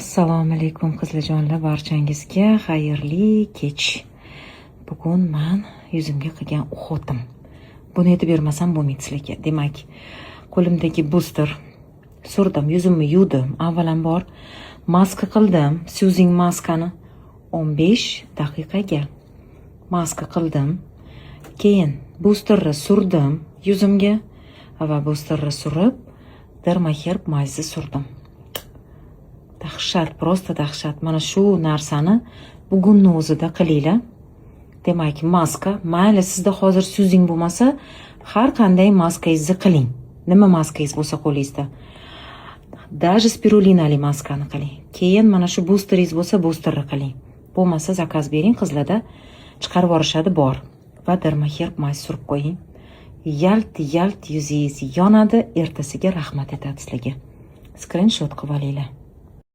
Assalomu alaykum, qizlarjonlar, barchangizga xayrli kech. Bugun man yuzimga qilgan уход im. Buni aytib bermasam bo'lmaydi sizlarga. Demak, qo'limdagi бустер surdim, yuzimni yuvdim. Avvalambor maska qildim, Soothing maskani 15 daqiqaga maska qildim. Keyin бустер ni surdim yuzimga va бустер ni surib, Dermaherb mazni surdim. Dahshat, просто dahshat. Mana shu narsani bugunni o'zida qilinglar. Demak, maska, mayli, sizda hozir Soothing bo'lmasa, har qanday maskangizni qiling. Nima maskangiz bo'lsa qo'lingizda. Даже spirulinali maskani qiling. Keyin mana shu бустер ingiz bo'lsa, бустер ni qiling. Bo'lmasa, заказ bering, qizlarda chiqarib yuborishadi, bor. Va Dermaherb мазь surib qo'ying. Yalt yalt yuzingiz yonadi, ertasiga rahmat aytadi sizlarga. Skrinshot qilib olinglar.